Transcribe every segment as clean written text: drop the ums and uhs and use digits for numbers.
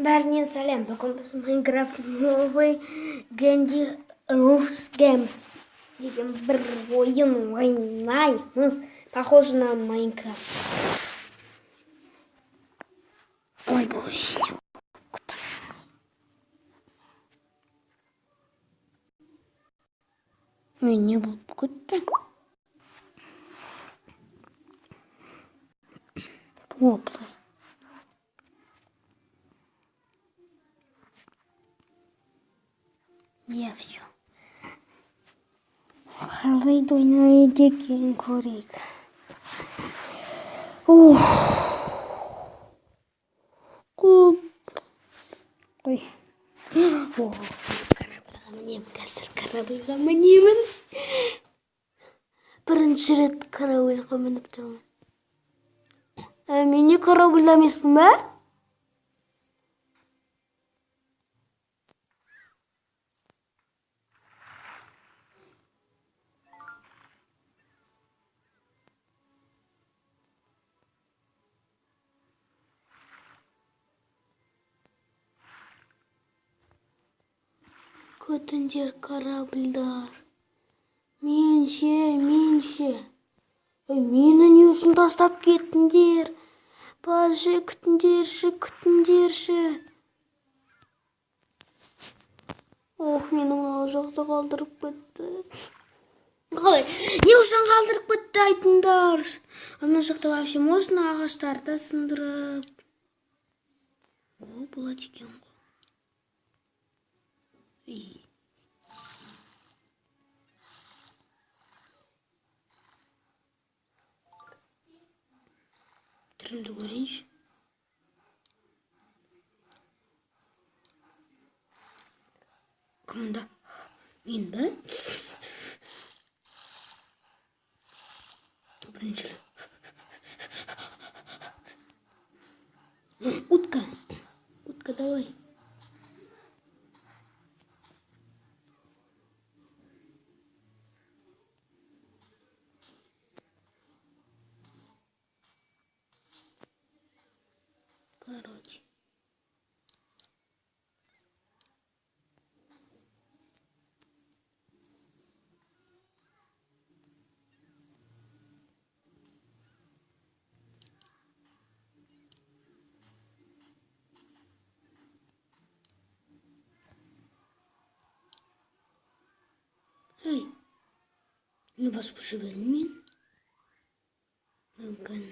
Бәріне сәлем. Бүгін біз Minecraft новый Candy Rush Games деген бір ойын ойнаймыз. Похоже на Minecraft. Ой, бой. Мен не болып кетті? Оплай. Я все. Қалай ойнайды екен көрейік. Ух. Көп. Ой. О, корабльға мінемін, қазір корабльға мінемін. Бірінші рет корабльға мініп тұрмын. Мен не корабльда емеспін бе? Күтіңдер, корабльдар. Мен ше, мен ше. Ей, мені не үшін тастап кеттіңдер? Баже, күтіңдерші, күтіңдерші. Ох, мені мынау жақта қалдырып кетті. Қалай? Не үшін қалдырып кетті, айтыңдаршы. Ана жақта вообще можно ағаштарды сындырып. О, болады екен ғой. Ей. Түрімді көрейінші. Кім мұнда? Мен бе? Бірінші рет. Утка. Утка, давай. Короче. Ей, не басып жібердім мен. Мүмкін.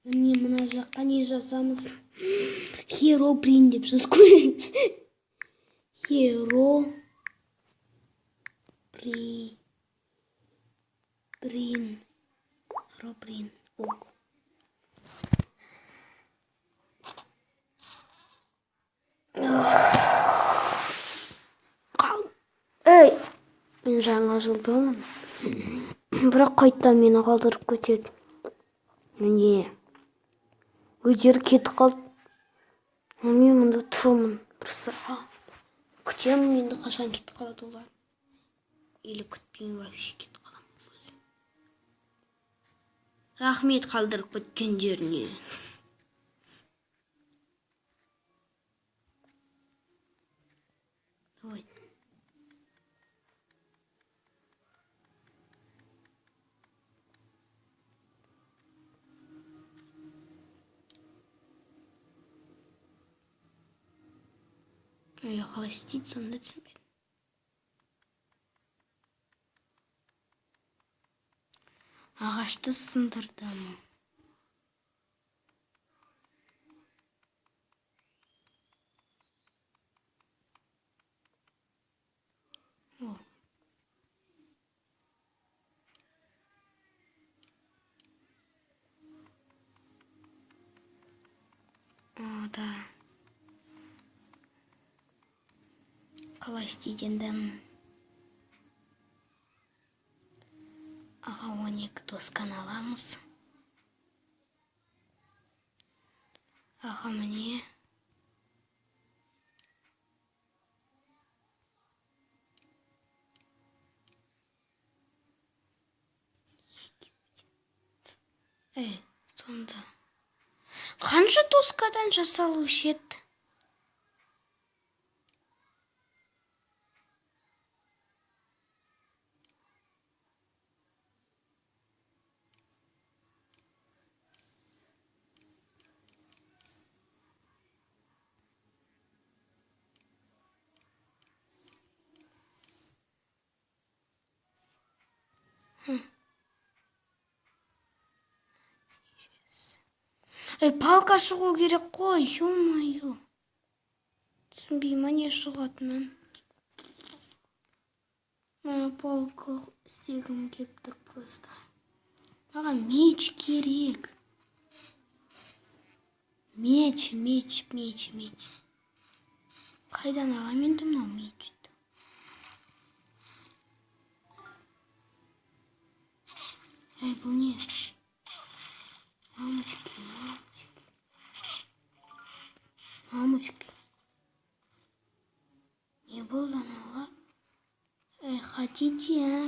Міне, мына жаққа не жазамыз? Херобрин деп жазып көрейінші. Херо при брин. Херобрин. Ок. Ей, мен жаңа жылдамын. Бірақ қайтадан мені қалдырып кетеді. Міне. Өздері кетіп қалды. Мен мұнда тұрмын. Просто күтемін енді, қашан кетіп қалады олар. Или күтпеймін, вообще кетіп қаламын өзім. Рахмет қалдырып кеткендеріне. Давай. Ей, қалай істейді, сонда түсінбедім. Ағашты сындырдым. О. О, да. Қалай істейді енді? Аға, 12 досканы аламыз. Аға, міне. Ей, сонда қанша доскадан жасалушы еді? Ей, палка шығу керек қой, ё-моё. Түсінбей ма не шығатынын? Мына палка істегім келіп тұр просто. Маған меч керек. Меч, меч, меч, меч. Қайдан аламын енді мынау мечті? Ей, бұл не? Мамочки, мамочки. Мамочки. Не болды аналар? Эй, хотите, а?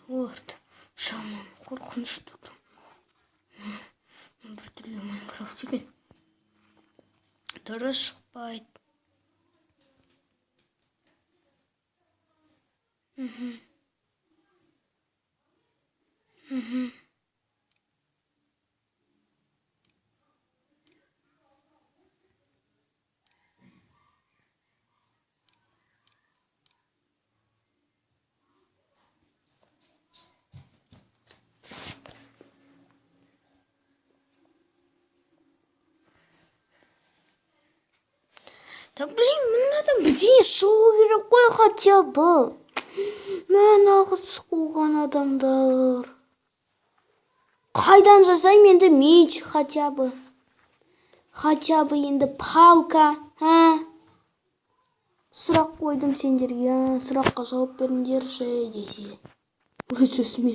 Ойбай, жаман қорқынышты екен. Біртүрлі Майнкрафт екен. Дұрыс шықпайды. Да блин, мынадан бірдеңе шығу керек қой хотя бы. Мә, нағыз қуған адамдар. Қайдан жасаймын енді меч хотя бы? Хотя бы енді палка, а? Сұрақ қойдым сендерге, а? Сұраққа жауап беріңдерші десе. Өз өзіме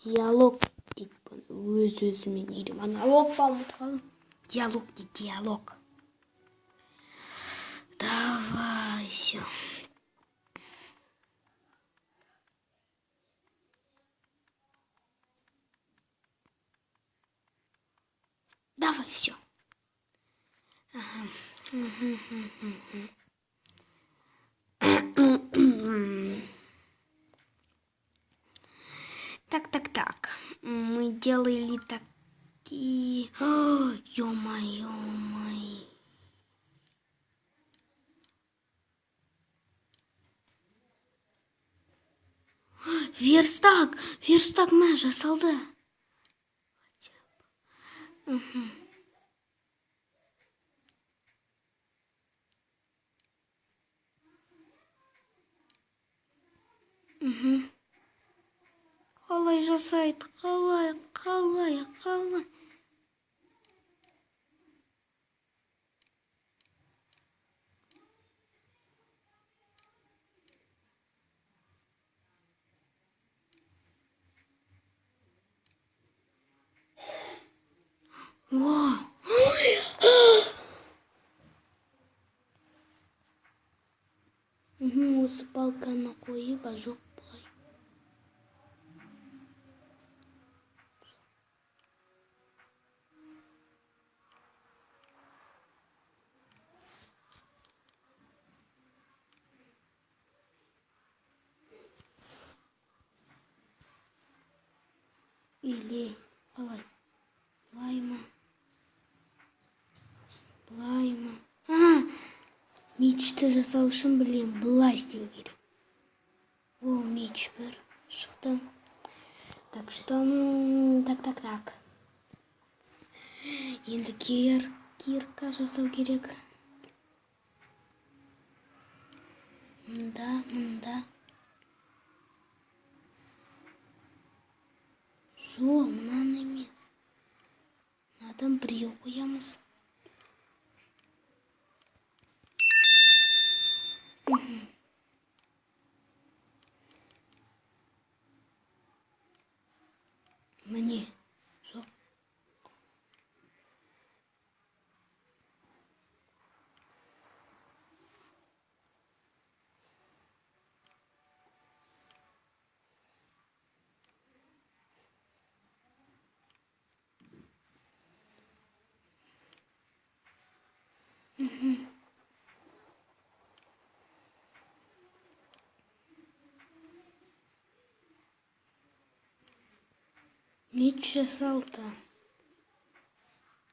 диалог дейді бұны. Өз өзімен или монолог па, ұмытып қалдым. Диалог дейді, диалог. Давай, всё. Давай, всё. Ага. Так, так, так. Мы делали такие... Ё-моё, ё-моё. Верстак! Верстак мә жасалды. Хотя бы. Қалай жасайды? Қалай, қалай, қалай? О! Осы палканы қойып, а жоқ былай. Или қалай? Былай ма? Былай ма? А, мечті жасау үшін білем, былай істеу керек. О, меч бір шықты. Так что, так, так, так. Енді кирка жасау керек. Мында, мында. Жоқ, мынаны емес. Мынадан біреу қоямыз. Міне, жоқ. Меч жасалды.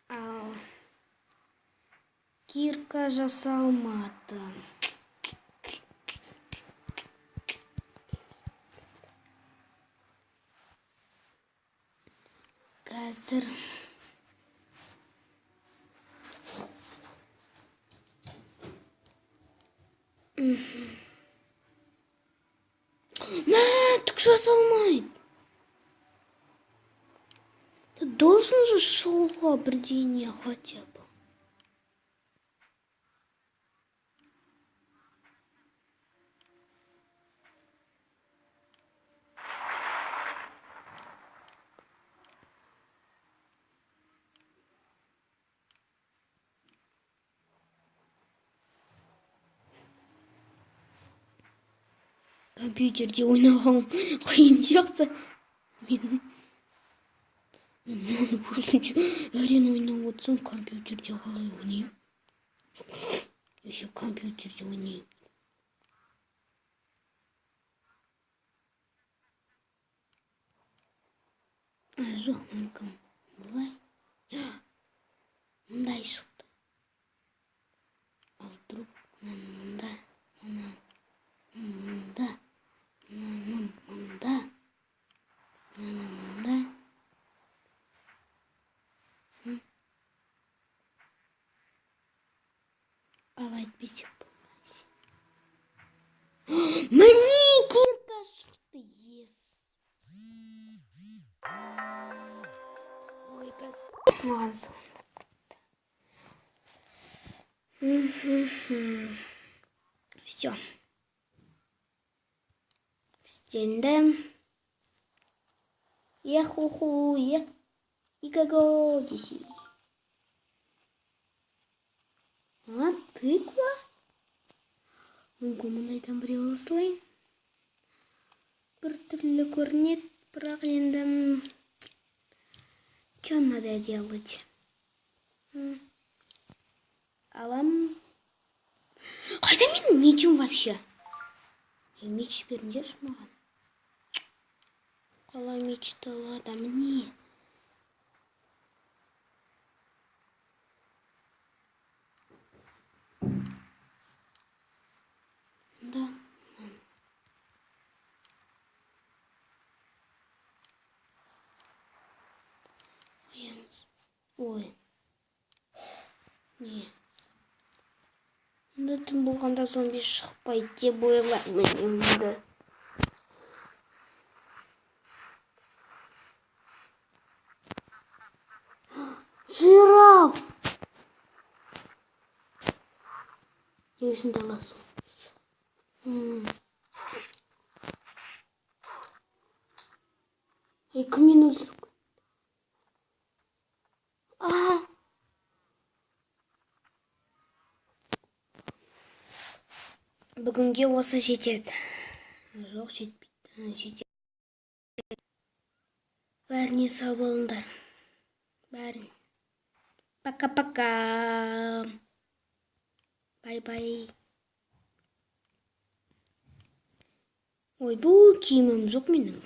Ал кирка жасалмады. Қазір мә, түк жасалмайды. Ты должен же шығуға бірдеңе хотя бы. Компьютерде ойнаған қиын сияқты. Мен мынаны көзінше әрең ойнап отырсам, компьютерде қалай ойнаймын? Еще компьютерде ойнаймын. А, жоқ, мүмкін былай. Мындай шықты. Ал вдруг мынаны мында, мынаны мында, мынаны мында, мынаны мында. Ал әйтпесек болмас. Міне, кирка шықты, ес. Ой, қазір маған звондап кетті. Все. Істенді. Ехуху, е. Игаго десе. А, тыква? Мүмкін мындайдан біреу ала салайын. Бір түрлі көрінеді, бірақ енді чё надо делать? Алам. Қайда менің мечім вообще? Меч беріңдерші маған. Қалай мечті алады? Міне. Да. Қоямыз. Ой. Не. Мұнда түн болғанда зомби шықпайды деп ойлаймын енді. Жираф! Не үшін даласың? Ей, кім мені өлтіріп кетті? А! Бүгінге осы жетеді. Жоқ, жетпейді. Жетеді. Бәріне сау болыңдар. Бәрін. Пока-пока. Бай-бай. Ой, бұл киімім жоқ менің.